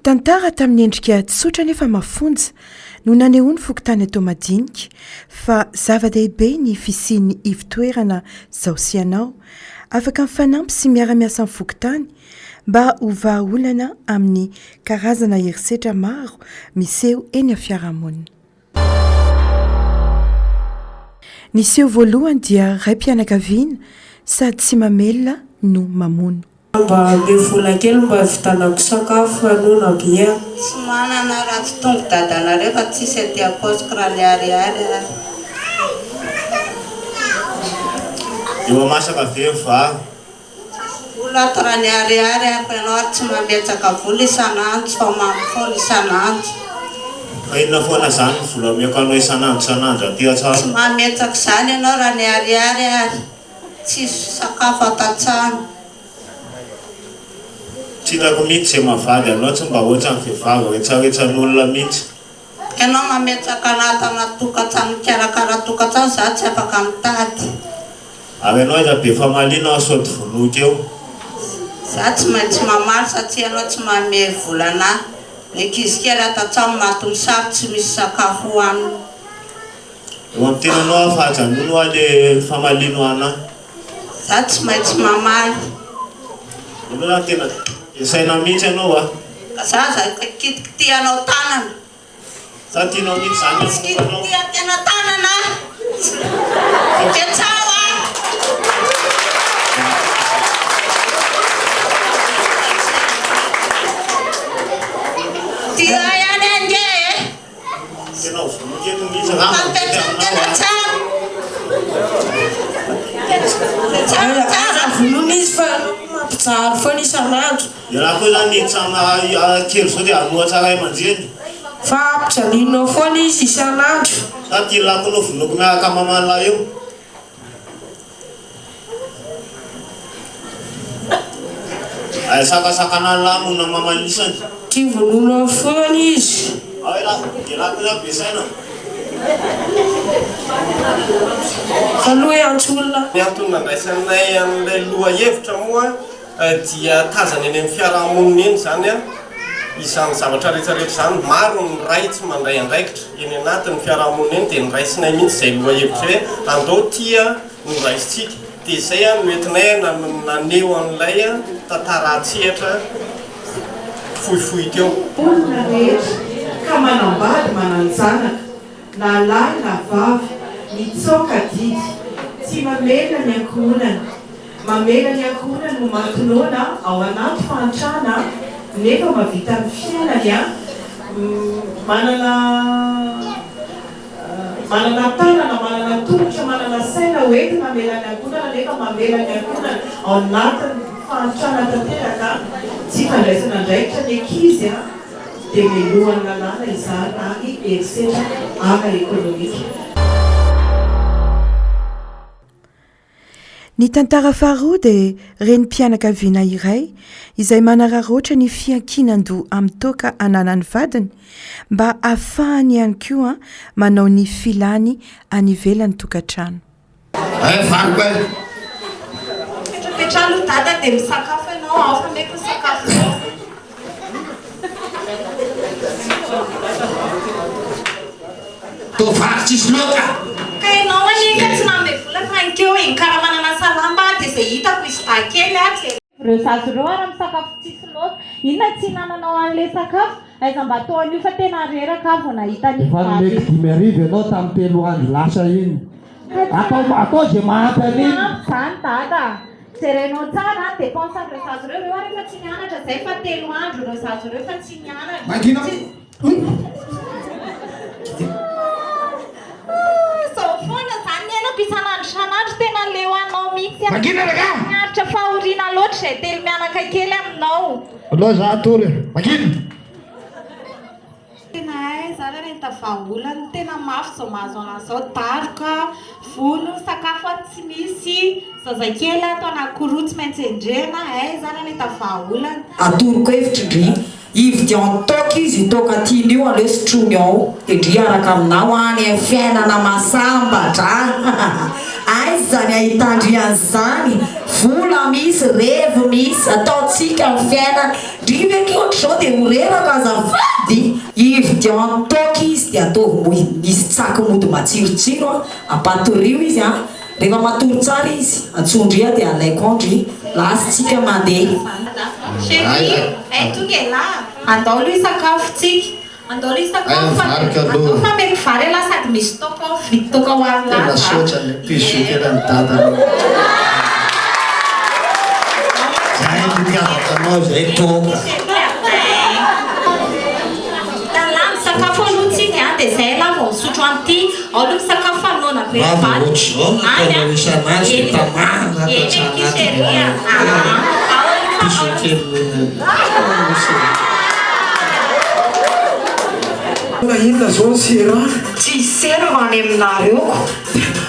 Tantara tamin'ny endrika tsotra nefa mafonja no nanehoan'ny fokontany Antohomadinika fa zava-dehibe ny fisian'ny ivon-toerana Zaho sy Ianao afaka mifanampy sy miara-miasa amin'ny fokontany mba ho vahaolana amin'ny karazana herisetra maro miseho eny amin'ny fiarahamonina. Ny seho voalohany dia raim-pianakaviana sady tsy mamelona no mamono. Mba omeo vola kely mba hividanako sakafo fa noana be aho. Tsy manana raha tsy tongo dadanareo fa tsisy aty ampaosiko raha ny ariary ary. Eo masaka ve ny vary? Tsisy vola ato raha ny ariary ary fa ianao ary tsy mametraka vola isan'andro fa mamy foana isan'andro. Fa inona foana izany ny vola omeko anao isan'andro isan'andro aty an-trano? Tsy mametraka izany ianao raha ny ariary ary. Tsisy sakafo ato an-trano. Tsy hitako mihitsy izay mahavady anao tsy mba ohatran'ny vehivavy retsaretsan'olona mihitsy. Ianao mametraka anatana tokantrano mikarakara tokantrano za tsy afaka mitady. Ary ianao aiza be famaliana aho sao de vonoiko eo. Za tsy maintsy mamaly satria ianao tsy manome vola anah. Ny ankizy kely ato an-trano maty mosary tsy misy sakafo hohanina. Eo amin'ny tenanao aho fa ajanony hoa le famalianao anah. Za tsy maintsy mamaly. Ianao zany tena be saina mihitsy ianao a. Ka za aza kitikitihanao tanana. Sa tianao mihitsy zany ny Tsy hamono anao? kitikitihan-tena tanana aho. Petsaho aho. Tia ihany ange e. Tena ho vonoiko eto mihitsy angamba ny mety aminao a. Tsara. Tsara tsara. Aza vonoina izy fa mampijaly foana isan'andro. Ialahy koa zany hitsama kely zao dia hanohatra ray aman-dreny. Fa ampijalianao foana izy isan'andro. Sa ty lako no vonoiko miaraka maman'lah eo. Ay sakasakana lah no namamalisany. Tia vonoina foana izy. Ay lah, elah koa be saina. Fa aloha hiantso olona. Ny antony nandraisanay an'ilay lohahevitra moa dia tazana eny amin'ny fiarahamonina eny izany izany zavatra rehetra rehetra izany, maro ny ray tsy mandray andraikitra eny anatin'ny fiarahamonina eny dia noraisinay mihitsy izay lohahevitra hoe andao tia no raisintsika dia izay no entinay naneho an'ilay tantara an-tsehatra fohifohy teo. Olona rehetra ka manambady manan-janaka na lahy na vavy mitsaoka adidy tsy mamelona ny ankohonana Mamela ny ankohonany ho maty noana ao anaty fahantrana nefa mahavita ny fiainany a manana manana tanana manana tongotra manana saina ho entina hamela ny ankohonana nefa mamela ny ankohonany ao anatin'ny fahantrana tanteraka tsy fandraisana andraikitra ny ankizy a dia melohan'ny lalàna izany ary herisetra ara-ekonomika. Ny tantara faharoa dia renim-pianakaviana iray izay manararaotra ny fiankinan-doha amin'ny toaka ananan'ny vadiny mba hahafahany ihany koa manao ny filany any ivelan'ny tokantrano. Eh variko eh! Mipetrapetraha aloha dada dia misakafo ianao ao fa mety ny sakafonao. Toa vary tsisy laoka. Ka ianao anie ka tsy nanome vola fa hankeo e, nikaramanana salama aho dia izay hitako izy dahy kely atsy e. Ireo zaza ireo ary misakafo tsisy laoka. Inona tsy hihinananao an'ilay sakafo? Aiza mba atao an'io fa tena reraka aho vao nahita an'iny Efa vary nomeko iny. 5000 ianao tamin'ny telo andro lasa iny. Ka Atao atao izay mahampy tsy an'iny. ampy izany dada a. Jerenao tsara an, dépense an'ireo zaza ireo, ireo ary efa tsy nianatra izay fa telo andro ireo zaza ireo efa tsy nianatra. Mangina. Tsy. Zao foana zany ny ainako isan'andro isan'andro tena leo anao mihitsy aho. Mangina rangah. Miaritra fahoriana loatra izay telo mianaka kely aminao. Aleo za hatory e. Mangina. Tena aiza ary nahita vahaolana, tena mafy zao mahazo anah zao, daroka, vono, sakafo ato tsy misy, zazakely ato anakiroa tsy maintsy endrehina, aiza ary nahita vahaolana. Atoroko hevitra ndry, hividiano toaka izy io toaka tiany io aleo sotroiny ao dia ndry hiaraka aminao any am fiainana masambatra a! Aiza ny ahitandry an'izany? Vola misy, revy misy, ataontsika ny fiainana. Ndry ve ki ohatr'izao dia ho reraka azafady? Hividiano toaka izy dia ataovy mody misy tsaky mody matsirotsiro an, ampatorio izy an, rehefa matory tsara izy antsoy ndry aho dia alaiko ao ndry, lasa tsika mandeha. Chérie, hay tonga elah, andao aloha hisakafo tsika. Andao aloha hisakafo fa andao fa ameko vary elah sady misy toaka ao, vidy toaka ho an'i Tena laza. saotra ny piso kely an'i dadany. Zay no itiavako anao zay toaka. Tala, misakafo aloha tsika an, dia zay elah vao misotro an'ity. Ao aloha misakafo fa noana be ny Raha vao vady. ohatr'izao no Any ataonao an. isan'andro dia Eny tamana eny ato akia anaty chérie a. Ao aloha fa piso ao kely. Na inona zao ny sera? Tsy sera fa any aminareo ko. Tena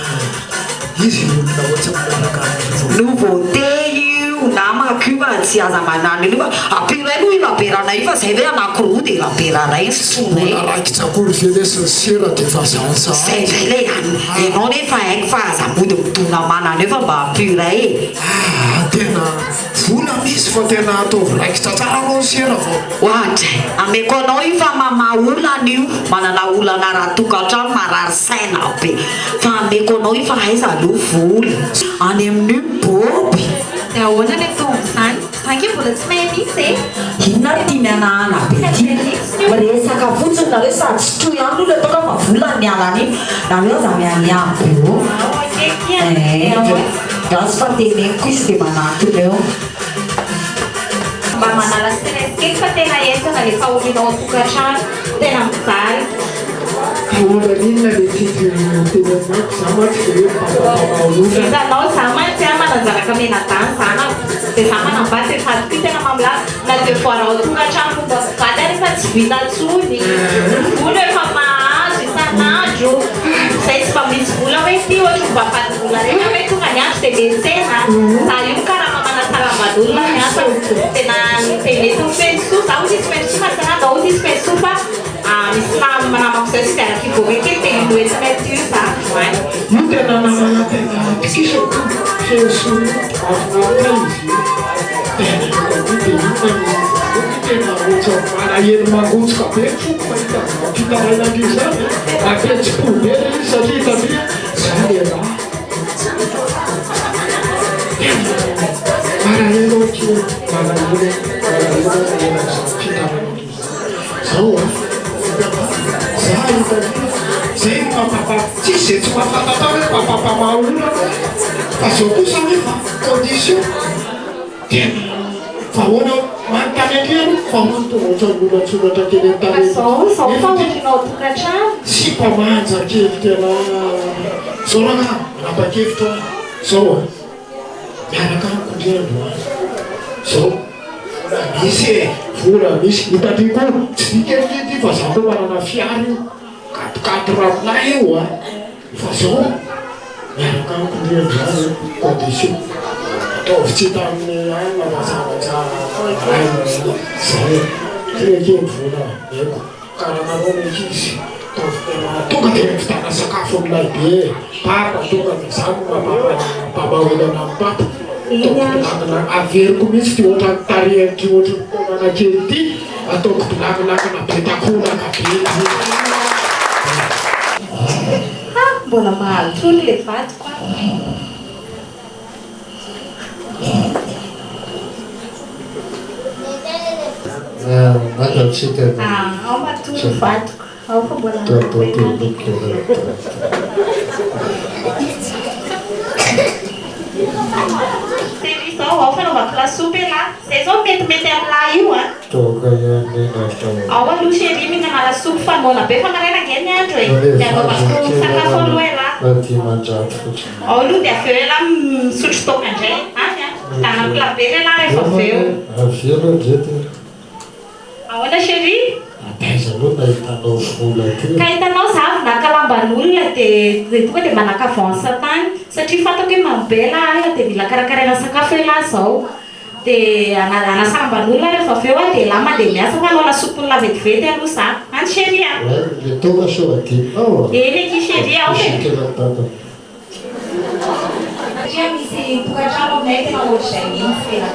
izy ny olona ohatry ny miaraka aminy. Nouveauté io namako io fa tsy aza manano an'io fa ampio iray aloha io laberanay io fa zay ve anakiroa dia labera iray ny sotroinay. Mbola raikitra akory ve lesy ny sera dia efa zany sahady. Zay indray ilay an, ianao nefa haiko fa aza mody midona manano eo fa mba ampio iray e. Ah tena vola misy fa tena ataovy raikitra tsara aloha ny sera vao. Oadray, ameko anao io fa mamaha olana io, manana olana ara-tokantrano marary saina be, fa ameko anao io fa aiza aloha vola, any amin'io Boby. Dia ahoana ny atao amin'izany? Za ange mbola tsy mahay mihitsy e! Inona ary ity mihanahana be ity? Miresaka fotsiny nareo sady sotroy ihany aloha ilay toaka fa vola ny miala an'iny, nareo aza mianiany be eo. Eeh, ratsy fa teneniko izy dia manantona eo. Mba manala stress kely fa tena henjana le fahoriana ao an-tokantrano, tena mijaly. Ahoana inona le titre teny aminako za mantsy de hoe mpamapama olona. Hitanao za mantsy a mananjanaka mianadahy ny zanako de za manambady de vadiko io tena mamilava na devoir ao an-tokantrano momba ny vady ary efa tsy vita intsony, vola efa mahazo isan'andro, zay tsy mba misy vola hoe ty ohatry ny mba vadim-bola reny hoe tonga ny andro de miantsena, za io mikarama manasa lamban'olona ny asako, tena noteneniko hoe Fenosoa, za hozy izy Fenosoa fa tsy ranga hozy izy Fenosoa fa misy namako zay tsy de araka hivoaka kely de noentinay aty io za androany. Io tena namana tena atokisako Fenosoa io, mahafinaritra ahy izy io, tena hitako hoe de inona no Io tena ohatran'ny malahelo mangotsoka be ny foko mahita an'izany fitarainana izany a! Mampihetsi-po be ilay izy satria hitanao hoe za lehilahy. Tena malahelo aho akia, malahelo aho, malahelo aho maheno an'izany fitarainana izany. Zao a, hitanao, za hitanao, zay no mampapa, tsisy izay tsy mahafantatra ahy hoe mpampapa maha-olona aho, fa zao kosa anefa condition. Tena fa ahoana manontany aty aloha fa ahoana tonga ohatran'ny olatsolatra kely Fa an-tarehy zao zao nefa ty fahoriana ao an-tokantrano. Sipa manja kely tena zao rangaha manapa-kevitra aho zao a miaraka amiko ndry androany zao vola misy e vola misy hitandria koa tsy tia kely ty fa za koa manana fiara io quatre quatre aminay io a. Fa zao miaraka amiko ndry androany an, condition ataovy tsy hita amin'ny alina fa zavatra hainao zay ty anie ny vola omeko karamanao ny ankizy ataovy tena tonga dia mividiana sakafo milay be e papa tonga dia za no mampamaolana an'i papa ataoko bilagnilagna averiko mihitsy ty ohatran'ny tarehan'ity ohatran'ny komana kely ity ataoko bilagnilagna be takolaka be ty. Ha! Mbola mahatoly le vadiko a! Ao matory ny vadiko, ao fa mbola mahato ihany. Tery izao, ao fanaovako lasopy elah. Zay zao metimety amin'lah io a. Toaka ihany ny natao. Ao aloha chérie mihinana lasopy fa noana be fa maraina ange ny andro e! Dia anaovako sakafo aloha elah. 500 fotsiny. Ao aloha dia avy eo elah misotro toaka indray any an! Vitanako labera elah rehefa avy eo. Avy eo aloha ndry ty. Ahoana chérie? Taiza aloha nahitanao vola teo? Ka hitanao za avy naka lamban'olona dia dia tonga dia mba naka avance tany satria fantako hoe mamo be elah alina dia mila karakaraina sakafo elah zao. Dia hanasam-ban'olona rehefa avy eo aho dia elah mandeha miasa fa hanao lasopy olona vetivety aloha za. Any chérie a! Oay, le toaka sao adinonao a! Eny akia chérie, ao e! Bisous kely an'i dada. Satria misy tokantrano. aminay tena ohatr'izay mihitsy tena.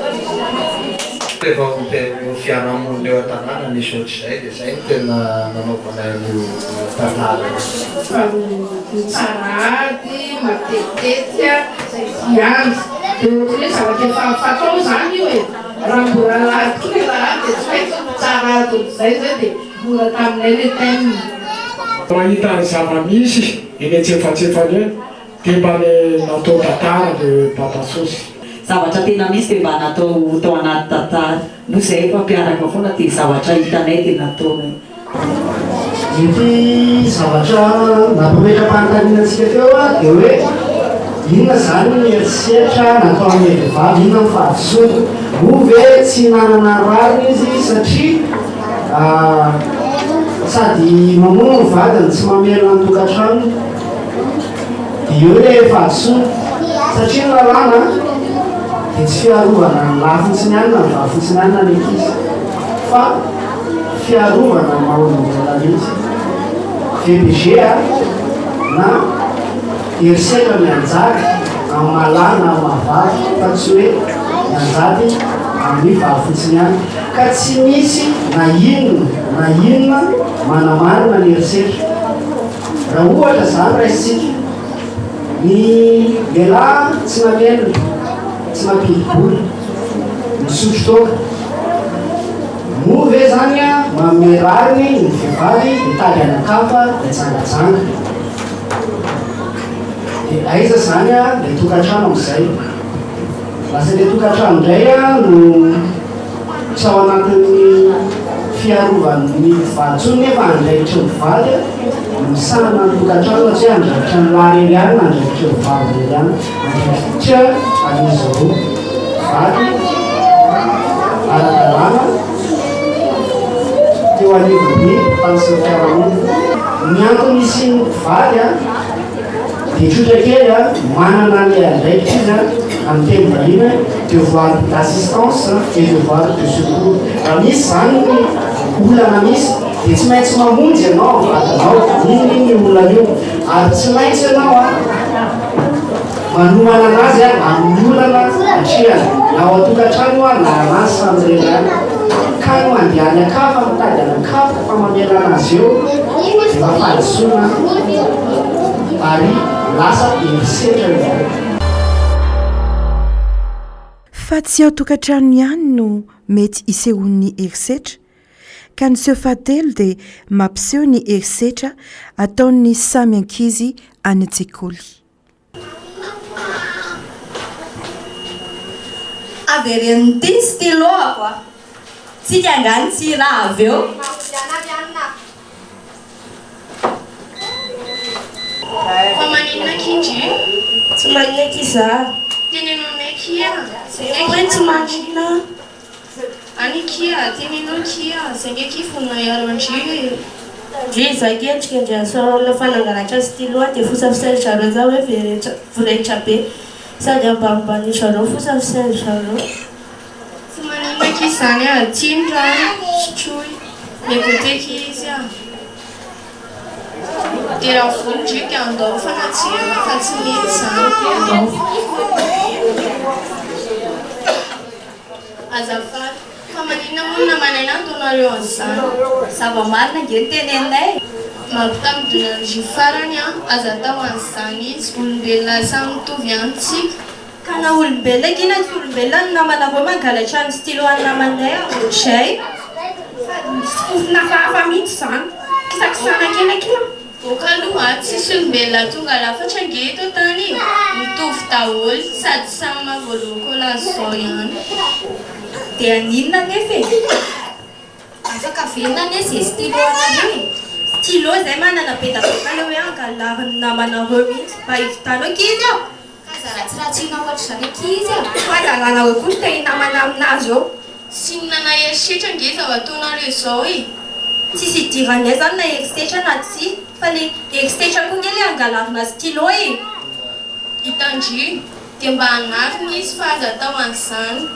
Rehefa eo fiarahamonina eo an-tanàna misy ohatr'izay dia izay no tena nanaovanay an'io tantara io. Fa mitsara ady matetitetika ihany. Dia ohatran'ny hoe zavatra efa fatao izany io e. Raha mbola alahady koa ilay alahady dia tsy maintsy mitsara ady ohatr'izay izay dia mbola taminay ilay thème. Mahita ny zava-misy eny antsefatsefany eny dia mba le natao tantara le baba sosy. Zavatra tena misy dia mba natao tao anaty tantara. Moa izay efa mpiaraka foana dia zavatra hitanay dia nataonay. Ity zavatra nampametra-panontaniana antsika teo dia hoe inona izany ny herisetra natao amin'ilay vehivavy, inona ny fahadisoany? Moa ve tsy nanana rariny izy satria sady mamono ny vadiny, tsy mamelona ny tokantranony? Dia eo ilay fahadisoana satria ny lalàna dia tsy fiarovana ny lahy fotsiny ihany na ny vavy fotsiny ihany na ny ankizy fa fiarovana ny maha olombelona mihitsy. VBG na herisetra mianjady amin'ny maha lahy na amin'ny maha vavy fa tsy hoe mianjady amin'ny vavy fotsiny ihany. Ka tsy misy na inona na inona manamarina ny herisetra. Raha ohatra izany raisintsika, ny lehilahy tsy namelona, tsy nampidi-bola, nisotro toaka, moa ve izany manome rariny ny vehivavy hitady an'ankafa hijangajanga? Dia aiza izany ilay tokantrano amin'izay? Lasa ilay tokantrano indray no tsy ao anatin'ny fiarovan'ny mpivady intsony nefa andraikitry ny mpivady no misahana ny tokantrano fa tsy hoe andraikitra ny lahy irery ihany na andraikitry ny vavy irery ihany, andraikitra an'izy roa mpivady ara-dalàna teo anivon'ny tany sy ny fiarahamonina. Ny antony hisian'ny mpivady Dia tsotra kely a, manana an'ilay andraikitra izy a, amin'ny teny vahiny hoe devoir d'assistance et devoir de secours. Raha misy izany ny olana misy dia tsy maintsy mamonjy ianao amin'ny vadinao, inona iny io olana io, ary tsy maintsy ianao a manomana anazy a amin'ny olana atrehany, na ao an-tokantrano io a na anazy samirery any. Ka no handeha any an-kafa mitady any an-kafa fa mamela anazy eo dia efa fahadisoana. Ary lasa herisetra izany. Fa tsy ao tokantrano ihany no mety hisehoan'ny herisetra, ka ny seho fahatelo dia mampiseho ny herisetra ataon'ny samy ankizy any an-tsekoly. Avereno ity ny stylo-ako a! Tsika angaha ny tsy hiraha avy eo? Fa maninona akia ndry? Tsy maninona akia za. Teneno aminay akia. Zay vao hoe tsy maninona. Any akia, teneno akia, zay nge akia vonona hiaro an-dry e. Ndry za akia endrika ndry an'i fa nangalatra stylo aho dia fosafosain-dry zareo za hoe veretra voretra be sady ambanimbanian-dry zareo fosafosain-dry zareo. Tsy maninona akia izany a, tia ny rano, sotroy. Migoûter akia izy a. Dia raha vono ndry dia andao fa na tsia fa tsy mety izany. Andao. Azafady, fa maninona moa no namanay nataonareo an'izany? Zava-marina ange no teneninay e! Mampitambidona an-dry farany an! Aza atao an'izany izy, olombelona samy mitovy ihany tsika. Ka na olombelona akia na tsy olombelona ny namanareo mangalatra ny stylo an'ny namanay ohatr'izay. Sady misy fofona hafahafa mihitsy izany. Kisakisana kely akia. Ok aloha a, tsisy olombelona tonga lafatra ange eto an-tany e! Mitovy daholo, sady samy mahavoaloha kôlazy zao ihany. Dia haninona anefa e? Afaka velona anie ze stylo anareo e! Stylo zay manana be da be fa le hoe angalarin'ny namanareo mihitsy mba hivitano ankizy a! Ka aza ratsiratsiana ohatr'izany ankizy a! Fa adalanareo koa no te hinamana aminazy eo. Tsy inona na herisetra ange izao ataonareo izao e! Tsisy idiranay zany na herisetra na tsia fa le herisetra koa nge le angalarina stylo e! Hitandrino, dia mba anarina izy fa aza atao an'izany.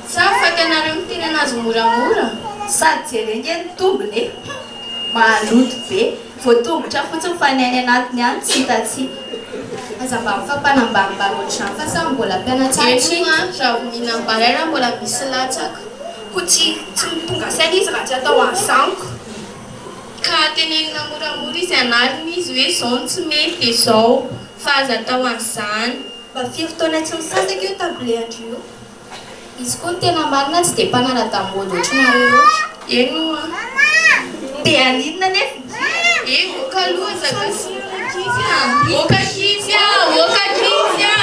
Sa faty anareo miteny anazy moramora? Sady jereo nge ny tombony e! Maloto be. Voatongotra fotsiny fa ny any anatiny any tsy hita tsy. Aza mba mifampanambanimbany ohatr'izany fa samy mbola mpianatsara Eny tsika. moa an, raha vao mihinam-bary ary mbola misy latsaka. Koa tsy tsy tonga saina izy raha tsy atao an'izany ko. Ka tenenina moramora izy anarina izy hoe zao no tsy mety dia zao fa aza atao an'izany. Mba firy taona tsy misasaka io table-ndry io? Izy koa ny tena marina tsy dia mpanara-damaody ohatranareo loatra. Eny oa. Dia haninona anefa indry? Eh ok aloha aza kasihana ankizy a! Ok ankizy a! Ok ankizy a!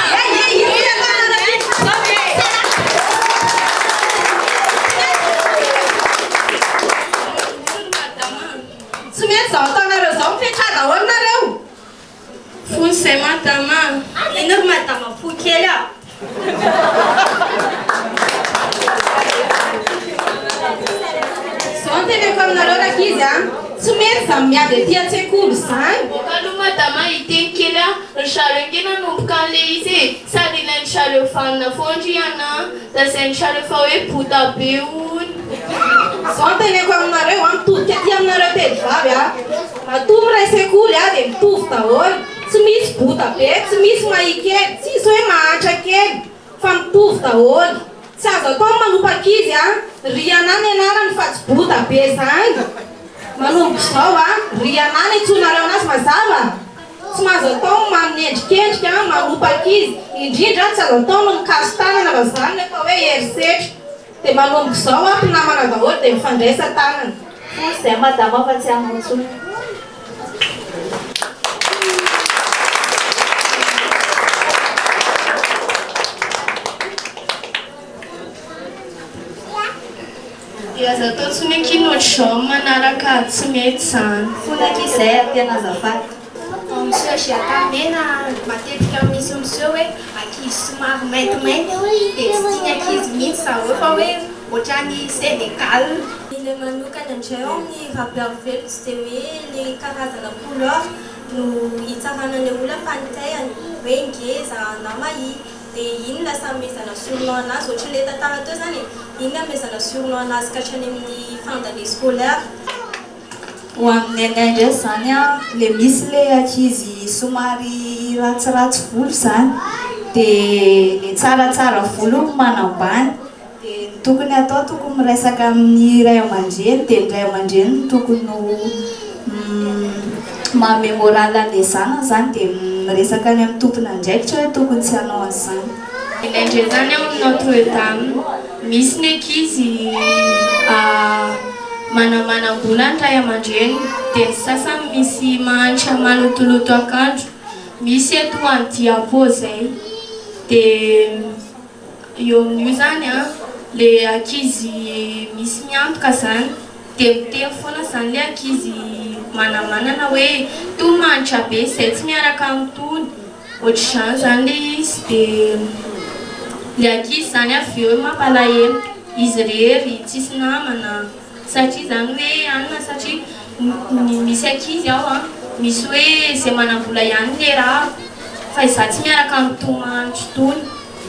Tsy mety izao ataonareo izao, mipetraha daholo nareo. Fony izay madama a! Ino ry madama fo kely a! Izao no teneniko aminareo rankizy a! Tsy mety izany miady aty an-tsekoly izany. Ok aloha madama hiteny kely aho, ry zareo nge nanomboka an'le izy e! Sady ilain-dry zareo vanona foana ry ana a! Lazain-dry zareo fa hoe bota be hono. Izao no teneniko aminareo a, mitodika aty aminareo telovavy a! Matoa miray sekoly a dia mitovy daholo, tsy misy bota be, tsy misy mahia kely, tsisy hoe mahantra kely fa mitovy daholo. Tsy azo atao ny manompa ankizy a, Riana ny anarany fa tsy bota be zany. Manomboka izao a, Riana ny antsoinareo anazy mazava? Tsy mahazo atao ny manendrikendrika, manompa ankizy, indrindra tsy azo atao ny mikaso-tanana fa zany ny atao hoe herisetra. Dia manomboka izao aho mpinamana daholo dia mifandraisa tanana. Fony izay madama fa tsy hanao intsony. Dia aza atao intsony akia ny ohatr'izao amin'ny manaraka tsy mety izany. Fony akia izay ary tena azafady. Ao amin'ny CEG Antanimena matetika misy miseho hoe ankizy somary maintimainty dia tsy tian'ny ankizy mihitsy zareo fa hoe ohatran'ny Sénégal. Ilay manokana indray ao amin'ny Rabearivelo tsy dia hoe ilay karazana couleur no hitsarana an'ilay olona fa ny taille-ny, hoe ngeza na mahia. Dia iny lasa anomezana surnom anazy, ohatran'ilay tantara teo izany e, iny anomezana surnom anazy ka hatrany amin'ny fin d'année scolaire. Ho an'ny anay indray izany an, le misy le ankizy somary ratsiratsy volo izany, dia le tsaratsara volo no manambany, dia ny tokony atao tokony miresaka amin'ny ray aman-dreny, dia ny ray aman-dreny no tokony ho manome morale an'ilay zanany izany, dia miresaka any amin'ny tompon'andraikitra hoe tokony tsy hanao an'izany. Ilay indray izany ao amin'ny Notre Dame, misy ny ankizy manamanam-bola ny ray aman-dreniny, dia ny sasany misy mahantra malotoloto akanjo, misy eto any Diapo izay, dia eo amin'io izany an, ilay ankizy misy miantoka izany, dia miteny foana izany ilay ankizy manamanana hoe itony mahantra be izay tsy miaraka amin'itony. Ohatr'izany izany ilay izy dia ilay ankizy izany avy eo mampalahelo, izy irery, tsisy namana, satria izany hoe anona satria ny misy ankizy ao an, misy hoe izay manam-bola ihany no iarahako fa izaho tsy miaraka amin'itony mahantra itony,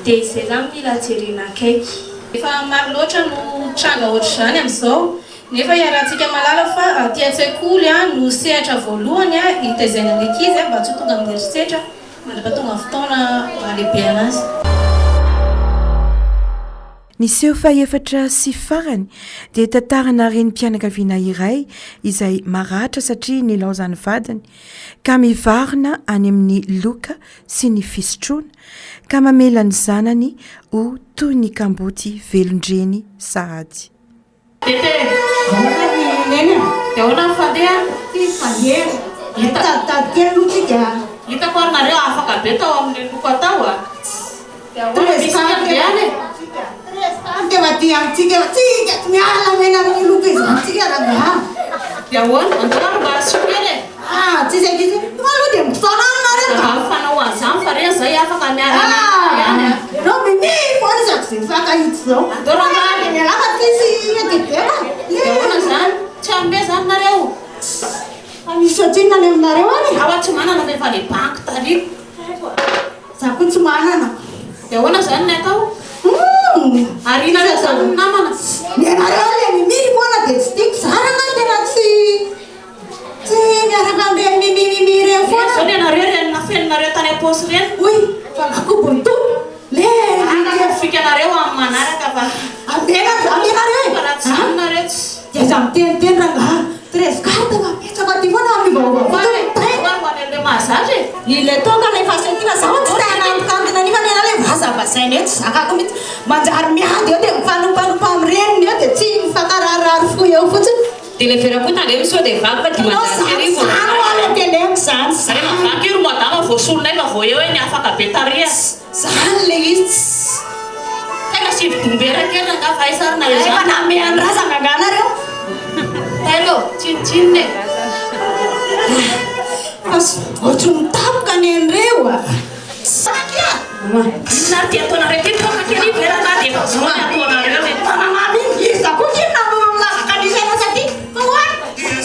dia izay izany mila jerena akaiky. Efa maro loatra no tranga ohatr'izany amin'izao Nefa iarahantsika mahalala fa aty an-tsekoly no sehatra voalohany hitaizana ny ankizy mba tsy ho tonga amin'ny herisetra mandra-pahatonga ny fotoana mahalehibe anazy. Ny seho fahefatra sy farany dia tantarana renim-pianakaviana iray izay maratra satria nilaozan'ny vadiny ka mivarina any amin'ny loka sy ny fisotroana ka mamela ny zanany ho toy ny kamboty velon-dreny sahady. Tete, ahoana ry Neny a? Dia ahoana ny fandehany? Ty fandeha, mitaditady kely aloha tsika a. Hitako ary nareo afaka be tao amin'ilay loko atao a. Dia ahoana, misy kely be any e? Tresy teo aty amintsika eo, tsika tsy miala mena amin'ny loko izany tsika rangaha. Dia ahoana, andao ary mba asio kely e. Ah, tsisy ankizy, tonga aloha dia mifanao nareo ka. Aza mifanao an'izany fa re zay afaka miara-mianatra ihany a. Nareo mimi foana isaky izay mifankahita izao. Andao rangaha. Dia mialà fa tsisy ety ivelany. Dia ahoana izany? Tsy hanome izany nareo? Fa misy ohatrinona any aminareo any e? Zaho tsy manana fa efa le banky tariko. Zaho koa tsy manana. Dia ahoana izany ny atao? Humm. Ary inareo izany ny namana? Ny anareo le mimi foana dia tsy tiako. Za rangahy tena tsy. Tsy miaraka amin'ireny mimi mimi ireny foana. Zao ny anareo ireny. nafeninareo tany am-paosy ireny. Hoy fa nga koa bontolo le Araka ny fikanareo amin'ny manaraka fa. Amena amenareo e. Fa raha tsy izany nareo tsy. Dia aza miteniteny rangaha. 13 carte fa betsaka aty foana amin'ny vaovao fotsiny ny tay. Ho any an'ilay mahazatra e. Ilay tonga ilay fahasahiana zaho tsy te hanantokantona an'io fa ny anah ilay vazavazaina eo tsy zakako mihitsy manjary miady eo dia mifanompanompa amin'ny reniny eo dia tsy mifankararirary fo eo fotsiny. Dia ilay vera koa tandremo sao dia vaky fa 1500 no Zany hoa ilay teneniko zany zany. Rehefa vaky io ry madama voasolonay fa vao eo hoe ny afaka be tary a. Zany ilay izy tsy. Tena sivy dombera kely rangaha fa aiza ary nareo zany. Efa namehan'ny razana angaha nareo? Tailo, tsinontsinona e. Fa ohatry ny tampoka ny an'ireo a. Saky a! Inona ary ty ataonareo ty toaka kely io ve rangaha dia efa zao ny ataonareo e. Fa mamamy iny iza koa inona no milaza kanisa lasa ty fa ho any.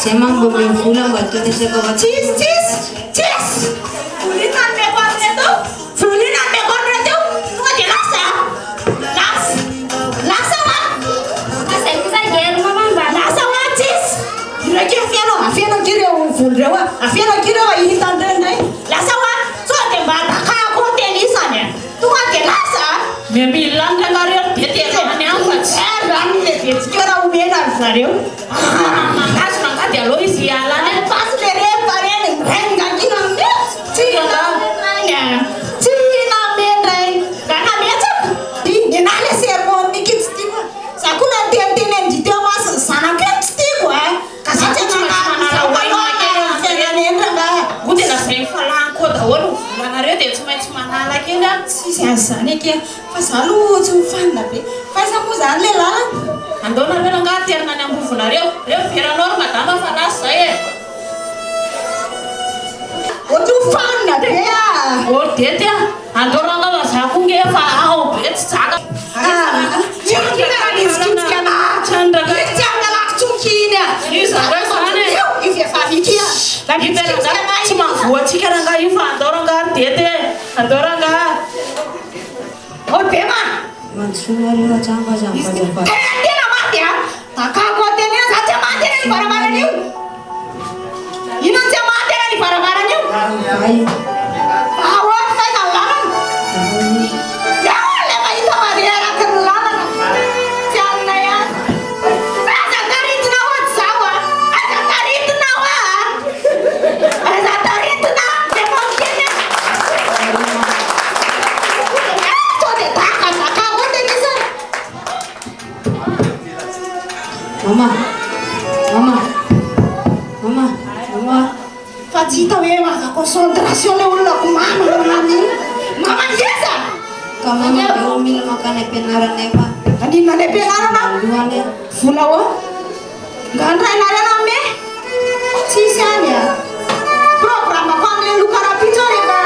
Zay manko mba omeo vola mba ataony resaka fa Tsisy tsisy tsisy vola inona no omeko an'ireto? Vola inona no omeko an'ireto? Tonga dia lasa a! Lasa! Lasa hoa! Zay kosa ange ry mama mba. Lasa hoa tsisy! Ireo akia afeno afeno akia ireo vola ireo a! Afeno akia ireo a hitan'ireo indray! Lasa hoa! Sao dia mba dakako ny tenisany a! Tonga dia lasa a! Miamila any ranareo ry be dia any aminy fa tsy. Eh rano le betsika eo raha omena ry zareo. Mangahazo rangahy dia aleo izy hiala any. Alefaso le reny fa reny mirengankina mihitsy. Tsy nameny a! Tsy nameny rainy. Nga nametsako? Nenah le sermon Micky tsy tiako. Za koa na niteniteny an-dry teo mason'ny zanako eny tsy tiako a! Ka za tsy manala aloha ny fiainana eny rangahy. Moa dia lazain'ny falahany koa daholo ny volanareo dia tsy maintsy manala kely an! Tsisy an'izany akia fa za aloha tsy ho fanina be. Fa aiza moa izany le lalana? Andao nareo rangahy aterina any ambovonareo. Reo veranao ry madama fa lasa zay e! Ohatry ho fanina be ah! Ô ry dety a! Andao rangahy fa za koa nge efa ao be tsy zaka. Ah! Io nge nanitsikitsika anah! Tsy any rangahy. Io tsy amin'ny alako tsonky iny ah! Io zareo zany e! Io, io vehivavy ity ah! Nanitsikitsika anah iny. Tsy mahavoa antsika rangahy io fa andao rangahy ry dety e! Andao rangahy. Ô ry bema! Mandrosoa nareo hatrany fa aza mivazavaza. Tena tena maty a! Dakako antenena za tsy hamaha tena ny varavarana io! Inona tsy hamaha tena ny varavarana io? Fa ahoana f'aiza ny lalana? Dia ahoana ilay mahita mare araky ny lalana? Tsy aminay any. Aza taritina ohatr'izao a! Aza taritina hoa a! Aza taritina! Efa miteny aho. Eh, sao dia daka daka ahoana izy? Mama, mama, mama, mama. Fa tsy hita hoe maka concentration le olona ko mama mama iny. Mama ngeza! Ka mama aleo mila mankany am-pianarana efa. Maninona any am-pianarana? Voalohany e. Vola ô? Nga ny rainareo nanome? Tsisy any a! Programme ko amin'ilay loka rahampitso aho rehefa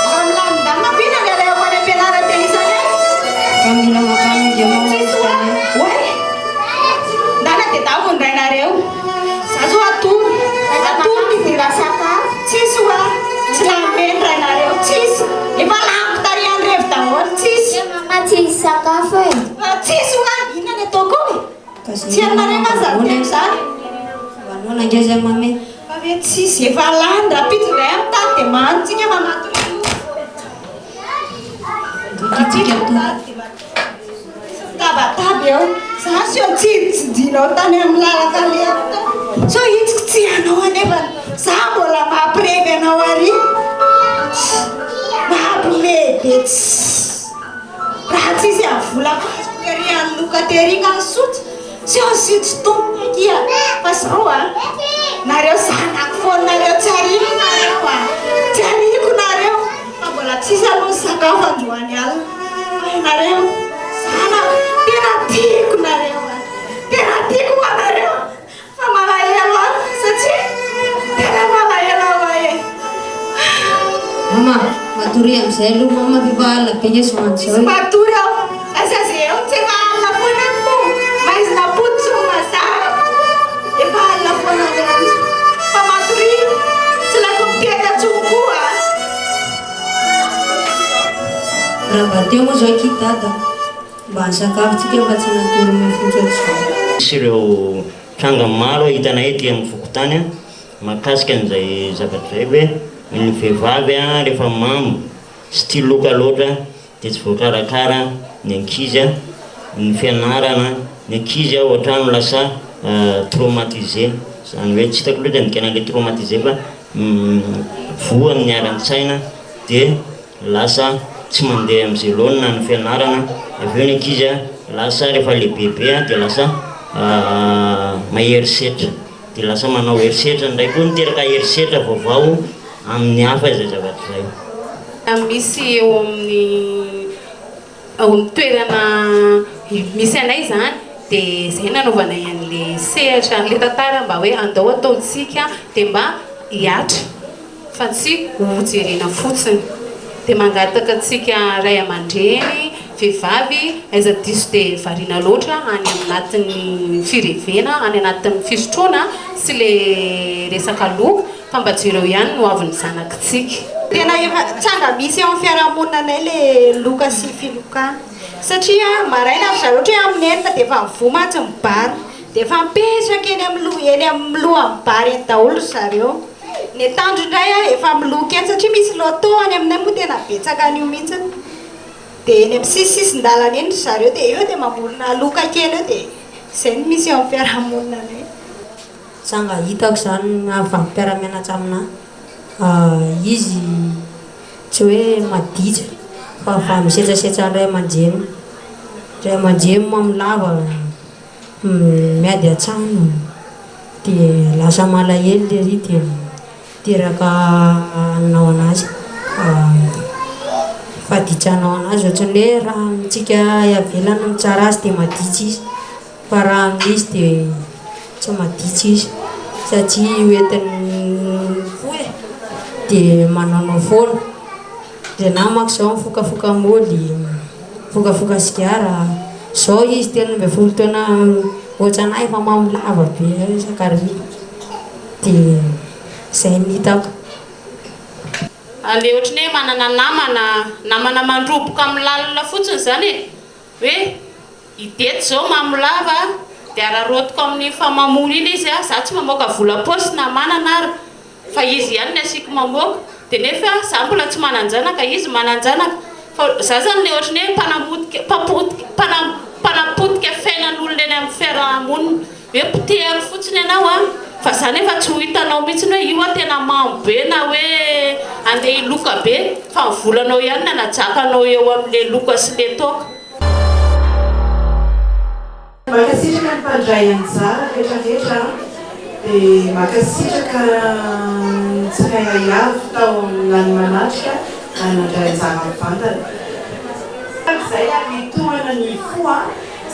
raha milamindamina ko iny alealeako any am-pianarana teny isany any. Ka mila mankany ange mama Tsisy izy hoa! tany. Oay! Ndana dia davo ny rainareo. Za zao atory. Atory ny idirana sakafo. Tsisy hoa! Tsy nanome ny rainareo. Tsisy! Efa laniko tary an-drevy daholo. Tsisy! Mama tsisy sakafo e. Tsisy hoa! Inona ny ataoko ao e? Tsy hainareo nga zany teny zany? Manoana ange zay mamy. Fa ve tsisy efa lany rahampitso indray amin'ny tady dia mahantra tsika fa matory Tsika aloha. Mitabataba eo. Za seo tsiditsidinao tany amin'ny lalaka alehako tany. Sao hitsiko tsy anao anefa. Za mbola mampirevy anao ary. Mampime be tsy. Raha tsisy any vola azoko tery any loka tery ka ny sotra tsy ao sy tsy tompoko akia fa zao a nareo zanako foana nareo tsy ariako nareo a tsy ariako nareo fa mbola tsisy aloha ny sakafo androany alina fa ianareo zanako tena tiako nareo a tena tiako ho anareo Fa malahelo aho satria tena malahelo aho e. Mama, matoria amin'izay aloha mama fa efa alina be nge zao andro Tsy zao e. matory aho. Aiza ze eo tsy efa alina foana ny moa. Maizina potsy no mazava. Efa alina foana ny andro. Fa matoria. Tsy laiko miteny intsony koa. Raha mba teo moa zao akia dada. Mba nisakafo tsika fa tsy natory mifotra ohatr'izao. Misy ireo tranga maro hitanay aty amin'ny fokontany mahakasika an'izay zavatra izay hoe. Ny vehivavy rehefa mamo sy tia loka loatra dia tsy voakarakara ny ankizy, ny fianarana, ny ankizy ao an-trano lasa traumatisé, izany hoe tsy hitako loatra ny dikan'ilay traumatisé fa voa ny ara-tsaina dia lasa tsy mandeha amin'izay laonina ny fianarana, avy eo ny ankizy lasa rehefa lehibebe dia lasa mahery setra. Dia lasa manao herisetra indray koa, niteraka herisetra vaovao amin'ny hafa izay zavatra izay. Misy eo amin'ny ao amin'ny toerana misy anay izany dia izay nanaovanay an'ilay sehatra an'ilay tantara mba hoe andao ataontsika dia mba hihatra fa tsy ho jerena fotsiny. Dia mangataka antsika ray aman-dreny, vehivavy, aiza diso dia variana loatra any anatin'ny firevena, any anatin'ny fisotroana sy le resaka loka fa mba jereo ihany ny hoavin'ny zanakitsika. Tena efa tranga misy eo amin'ny fiarahamonina anay le loka sy filokana satria maraina ry zareo ohatra hoe amin'ny enina dia efa mivoha mantsy ny bar dia efa mipetraka eny amin'ny loha eny amin'ny lohan'ny bar eny daholo ry zareo. Ny Antandro indray a, efa miloka eny satria misy loto any aminay moa tena betsaka an'io mihitsy. Dia eny amin'ny sisisisindalana eny ry zareo dia eo dia mamorona loka kely eo dia izay no misy eo amin'ny fiarahamonina anay. Tranga hitako izany avy amin'ny mpiara-mianatra aminà, izy tsy hoe maditra fa avy misetrasetra ny ray aman-dreniny, ray aman-dreniny mamo lava. Miady an-trano dia lasa malahelo lery dia miteraka hanao anazy faditranao anazy ohatran'ny hoe raha amintsika ivelany no mitsara azy dia maditra izy fa raha amin'izy dia tsy maditra izy satria hoentin'ny fo e dia manaonao foana. Dia namako izao mifokafoka moly, mifokafoka sigara, izao izy 13 taona ohatran'ahy efa mamo lava be isan-kariva, dia izay no hitako. Le ohatran'ny hoe manana namana, namana mandroboka amin'ny lalina fotsiny izany e, hoe i Dety izao mamo lava dia araraotiko amin'ny famamoana iny izy, za tsy mamoaka vola paosy na manana ary. Fa izy ihany ny asiako mamoaka dia nefa za mbola tsy manan-janaka izy manan-janaka fa za zany le ohatry ny hoe mpanamotika mpapotika mpana mpanapotika fiainan'olona eny amin'ny fiaraha-monina hoe potehako fotsiny ianao an fa za nefa tsy ho hitanao mihitsy hoe io aho tena mamo be na hoe andeha hiloka be fa ny volanao ihany no anajakanao eo amin'le loka sy le toaka. Mankasitraka ny mpandray anjara rehetra rehetra dia mankasitraka ny tsirairay avy tao amin'ny na ny manatrika na ny nandray anjara mivantana. Izay ary mitohana ny fo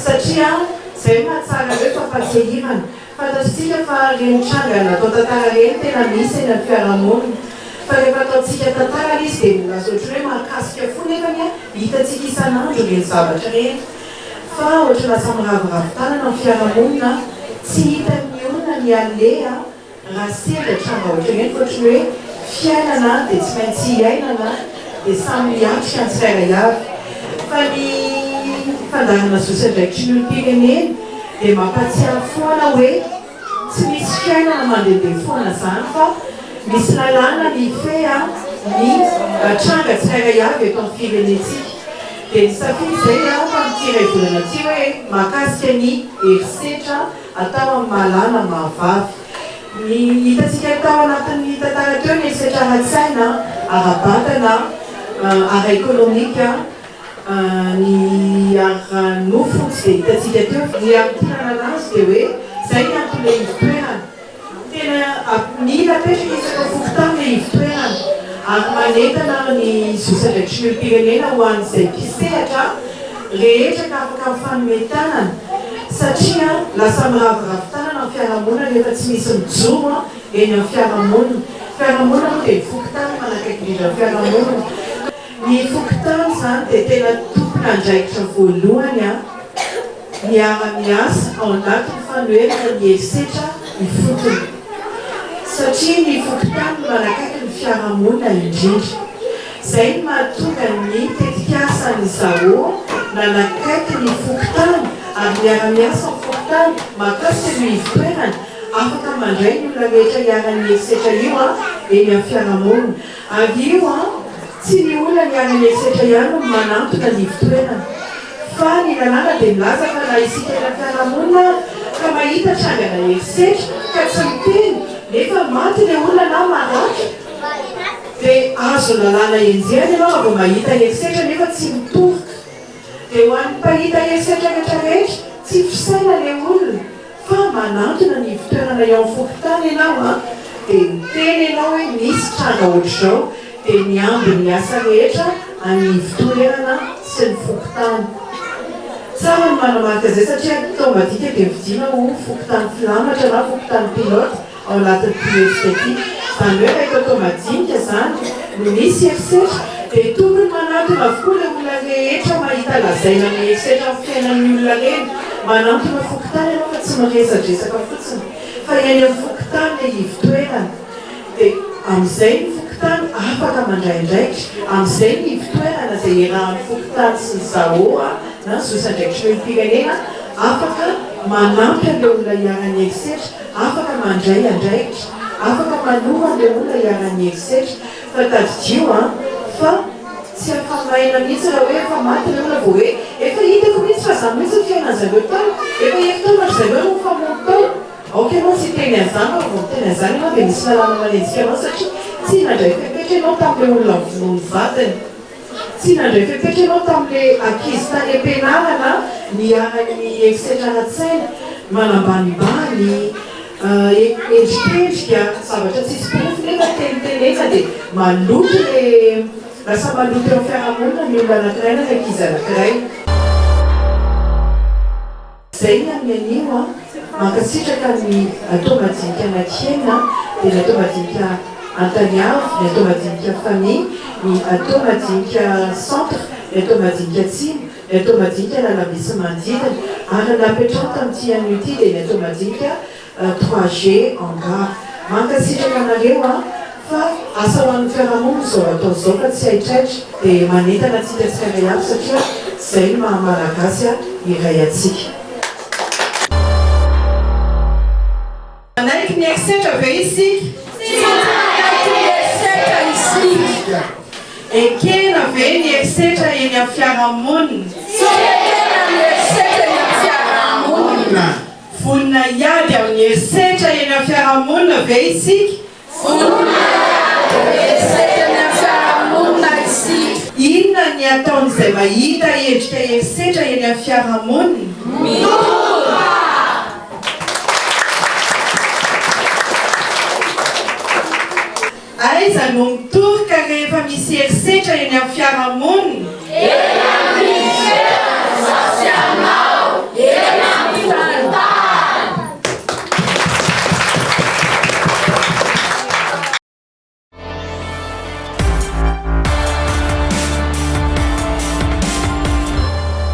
satria izay no mahatsara hoe fampahatsiahivana. Fantatritsika fa ireny tranga natao tantara ireny tena misy eny amin'ny fiarahamonina. Fa rehefa ataontsika tantara ilay izy dia lasa ohatran'ny hoe mahakasika fo nefany hitantsika isan'andro ireny zavatra ireny. Fa ohatry lasa miraviravy tanana ny fiarahamonina, tsy hitan'ny olona ny aleha raha sendra tranga ohatran'ireny fa ohatry ny hoe fiainana dia tsy maintsy iainana dia samy miatrika ny tsirairay avy. Fa ny fandaharana zo sy andraikitry ny olom-pirenena dia mampatsiahy foana hoe Tsy misy fiainana mandehandeha foana zany fa misy lalàna mifehy ny tranga tsirairay avy eto amin'ny firenentsika. Dia nisafidy izay aho tamin'ity iray volana ity hoe mahakasika ny herisetra atao amin'ny maha lahy na maha vavy. Ny hitantsika tao anatin'ny tantara teo ny herisetra ara-tsaina, ara-batana, ara-ekonomika, Ny ara-nofo tsy dia hitantsika teo. Ny hamintinana anazy dia hoe izay ny anton'ilay ivon-toerana. Tena mila apetraka isaka fokontany ilay ivon-toerana ary manentana ny zo sy andraikitry ny olom-pirenena ho an'izay mpisehatra rehetra ka afaka mifanome tanana satria lasa miraviravy tanana ny fiarahamonina rehefa tsy misy mijoro eny amin'ny fiarahamonina. Fiarahamonina moa dia ny fokontany manakaiky indrindra ny fiarahamonina. Ny fokontany izany dia tena tompon'andraikitra voalohany miara-miasa ao anatin'ny fanoherana ny herisetra ifotony. Satria ny fokontany no manakaiky ny fiarahamonina indrindra. Izay no mahatonga ny tetikasan'ny ZAO nanakaiky ny fokontany ary miara-miasa amin'ny fokontany mahakasika ny ivon-toerana. afaka mandray ny olona rehetra iharan'ny herisetra io eny amin'ny fiarahamonina. Ary io tsy ny olona niharan'ny herisetra ihany no manantona ny ivon-toerana. Fa ny lalàna dia milaza fa na isika eny amin'ny fiarahamonina ary ka mahita trangana herisetra ka tsy miteny nefa maty ilay olona na maratra dia azon'ny lalàna enjehana ianao raha vao mahita herisetra nefa tsy mitoroka. Dia ho an'ny mpahita herisetra rehetra rehetra, tsy fisaina ilay olona fa manantona ny ivon-toerana eo amin'ny fokontany ianao an, dia miteny ianao hoe misy tranga ohatr'izao, dia ny ambin'ny asa rehetra any ivon-toerana sy ny fokontany. Tsara ny manamarika izay satria Toamadika dia mividiana ho fokontany filamatra na fokontany pilote ao anatin'ity hetsika ity. Izany hoe raha eto Toamadinika izany no misy herisetra dia tokony manantona avokoa ireo olona rehetra mahita lazaina amin'ny herisetra amin'ny fiainan'ny olona ireny. Manantona fokontany ianao fa tsy miresadresaka fotsiny fa eny amin'ny fokontany ilay ivon-toerana. Dia amin'izay ny fokontany afaka mandray andraikitra, amin'izay ny ivon-toerana izay iarahan'ny fokontany sy ny ZAO na ny zo sy andraikitry ny olom-pirenena afaka manampy an'ireo olona iharan'ny herisetra, afaka mandray andraikitra, afaka manoro an'ireo olona iharan'ny herisetra. Fa tadidio an, fa tsy afa-maina mihitsy raha hoe efa maty ilay olona vao hoe efa hitako mihitsy fa izany mihitsy ny fiainan-dry zareo tao, efa herintaona ry zareo no nifamono tao. Aoka ianao tsy hiteny an'izany fa vao miteny an'izany ianao dia misy lalàna manenjika anao satria tsy nandray fepetra ianao tamin'ilay olona novonoin'ny vadiny. Tsy nandray fepetra ianao tamin'ilay ankizy tany am-pianarana niharan'ny herisetra ara-tsaina, manambanimbany, endrikendrika, zavatra tsisy porofo nefa tenitenenina dia maloto ilay, lasa maloto eo amin'ny fiarahamonina ny olona anankiray na ny ankizy anankiray. Zay ny amin'ny anio an! Mankasitraka ny atao madinika Anakihena dia ny atao madinika Antaniavo, ny atao madinika Famille, ny atao madinika Centre, ny atao madinika Atsimo, ny atao madinika Lalamby sy manodidina ary ny napetrano tamin'ity anio ity dia ny atao madinika 3G hangar. Mankasitraka anareo an! Fa asa ho an'ny fiarahamonina izao atao izao fa tsy haitraitra dia manentana antsika tsirairay avy satria izay no maha Malagasy iray antsika. Manaiky ny herisetra ve isika? Tsy manaiky ny herisetra isika. Ekena ve ny herisetra eny amin'ny fiarahamonina? Tsy ekena ny herisetra eny amin'ny fiarahamonina. Vonona hiady amin'ny herisetra eny amin'ny fiarahamonina ve isika? Vonona hiady amin'ny herisetra eny amin'ny fiarahamonina isika. Inona ny ataon'izay mahita endrika herisetra eny amin'ny fiarahamonina? Mitoroka! Aiza no mitoroka rehefa misy herisetra eny amin'ny fiarahamonina? Eny amin'ny.